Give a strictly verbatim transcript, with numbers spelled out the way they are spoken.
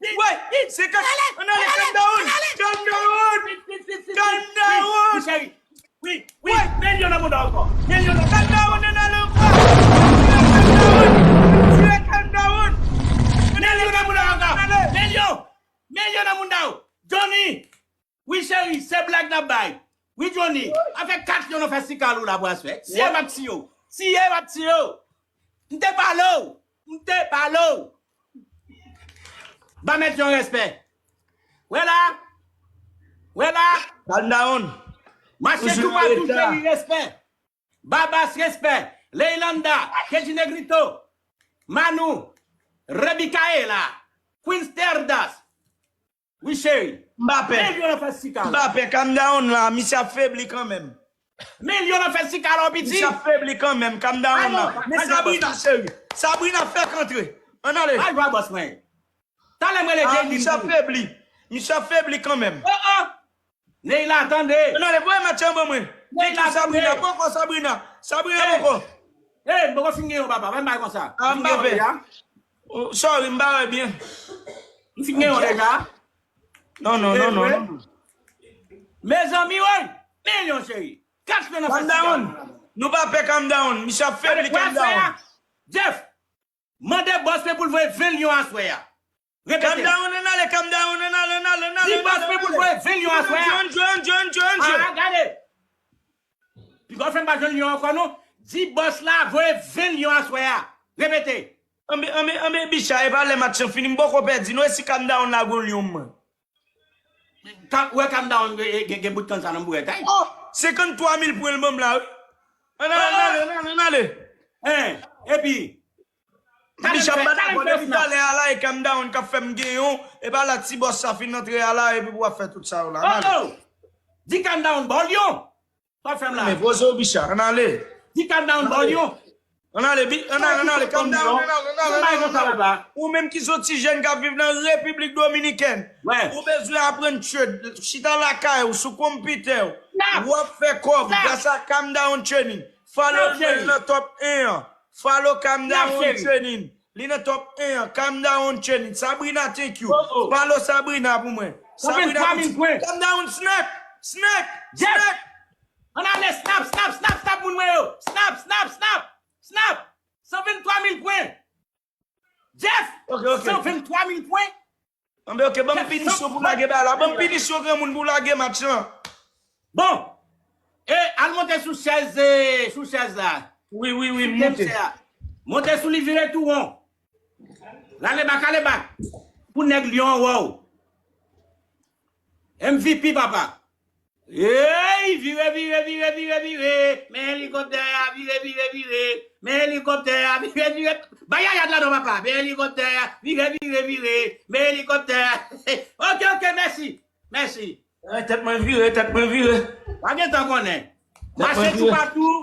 Wey, se ka, ann ale, calm down, calm down, calm down. Wi, cheri. Wi, wi, men lyon nan mouda ankò. Men lyon nan, calm down, ann ale ankò. Calm down. Men lyon nan mouda ankò. Men lyon. Men lyon nan mouda. Johnny. Wi, cheri, se blag n ap bay. Wi, Johnny, afè kat lyon nan fèstikal ou la pou aswè. Tiye m ap tiye w. Tiye m ap tiye w. M te pale w. M te pale w. Ba mèt yon respè. Wè la. Wè la. Calm down. Mache toupatou, cheri, respè. Babas, respè. Leilanda, Keji Negrito, Manou, Rebikaela, Queen Sterdas. Wi, cheri. M pa pè. Men lyon nan fèstikal. M pa pè, calm down la, misye ap febli kanmenm. Men lyon nan fèstikal, an piti. Misye ap febli kanmenm, calm down la. Men Sabrina, cheri. Sabrina, fèk antre. Ann ale. Ay, jwa bòs mwen. Talè mwen le Jaylin. Misye ap febli. Misye ap febli kanmenm. Oh, oh. Neila, tande. Ann ale, voye match an ban mwen. Neila, tande. Sabrina, poko Sabrina. Sabrina, poko. Ey, m poko fin gen yon, papa. Pa m bay konsa. Ah, m pa pè. Oh, sorry, m pa wè byen. M fin gen yon deja. Non, non, non, non, non. Mezanmi, woy. Men lyon, cheri. Kat lyon nan fèstikal. Calm down. Nou pa pè, calm down. Misye ap febli, calm down. Jeff, mande bòs mwen pou l voye ven lyon aswè a. Repete. Calm down, ann ale, calm down, ann ale, ann ale, ann ale. Di bòs mwen pou l voye ven lyon aswè a. Ann jwe, ann jwe, ann jwe, ann jwe. Ah, gade. Piga w fè m pa jwenn lyon ankò, non. Di bòs la voye ven lyon aswè a. Repete. Anbe, anbe, anbe, bicha, e pa lè match lan fini, m poko pèdi, non, e si calm down la gon lyon mwen. Ka-, wè calm down, e, e, gen, gen bout kann sa nan bourèt, ay. Oh, senkanntwa mil pwen l ban m la, wi. Ann ale, ann ale, ann ale, ann ale. Hein, epi, Bicha, m pa dakò, depi talè a la, e calm down k ap fè m gen yon, e pa la ti bòs sa fin antre a la, epi pou w ap fè tout sa yo la. Ann ale. Oh, oh. Di calm down, ba w lyon. Sa w fè m la. Men poze w, bicha, ann ale. Di calm down, ba w lyon. Ann ale, bi-, ann ale, ann ale, calm down, ann ale, ann ale, ann ale, ann ale. Ou menm ki se yon ti jèn k ap viv nan Repiblik Dominikèn, ou bezwen aprann trade, chita lakay ou, sou konpitè w, w ap fè kòb gras a Calm Down Training. Follow mwen nan top en an. Follow Calm Down Training. Li nan top en an. Calm Down Training. Sabrina, thank you. Follow Sabrina pou mwen. Sabrina, calm down, Snap. Snap. Snap. Ann ale, snap, snap, snap, snap, moun mwen yo. Snap, snap, snap. Snap. San venntwa mil pwen. Jeff, san venntwa mil pwen. Anben, ok, ban m pinisyon pou lage bagay la. Ban m pinisyon granmoun pou lage match lan. Bon. E, al monte sou chèz, e, sou chèz la. Wi, wi, wi, m monte. Monte sou li, vire tou won. Rale bak, rale bak. Pou nèg lyon an wè w. M V P, papa. Ey, vire, vire, vire, vire, vire. Men elikoptè a, vire, vire, vire. Men elikoptè a, vire, vire. Bay yayad ladan, papa. Men elikoptè a, vire, vire, vire. Men elikoptè a. Ok, ok, mèsi. Mèsi. Ey, tèt mwen vire, tèt mwen vire. Pa gen tan konnen. Mache toupatou.